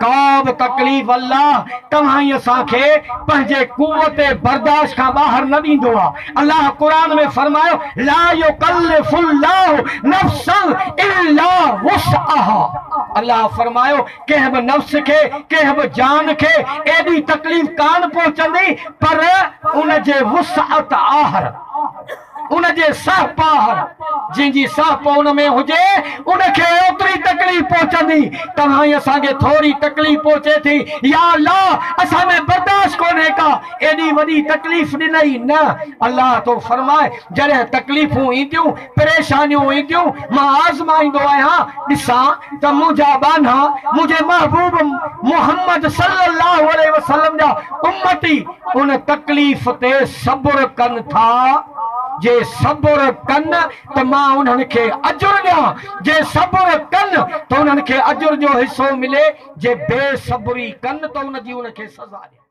ڪا به تڪليف الله توهان ۽ اسان کي پنهنجي قوت برداشت کان ٻاهر نه ڏيندو آهي. الله قرآن ۾ فرمايو، لا يڪلف الله نفسا الا وسعها الله فرمايو، ڪنهن به نفس کي، ڪنهن به جان کي ايڏي تڪليف ڪانه پهچندي پر ان جي وسعت آهر. ان جي سهپ آهر، جنهن جي سهپ ان ۾ هجي، ان کي اوتري تڪليف پهچندي. توهان ۽ اسان کي ٿوري تڪليف پهچي ٿي، يا الله! اسان ۾ برداشت ڪونهي ڪا، ايڏي وڏي تڪليف ڏنئي؟ نه، الله ٿو فرمائي، جڏهن تڪليفون اينديون، پريشانيون اينديون، مان آزمائيندو آهيان، ڏسان ته منهنجا ٻانها، منهنجي محبوب محمد صلّي اللّٰه عليه وسلّم جا امّتي، ان تڪليف تي صبر ڪن ٿا، جي صبر ڪن ته مان انهن کي اجر ڏيان، جي صبر ڪن ته انهن کي اجر جو حصو ملي، جي بي صبري ڪن ته ان جي ان کي سزا ڏيان.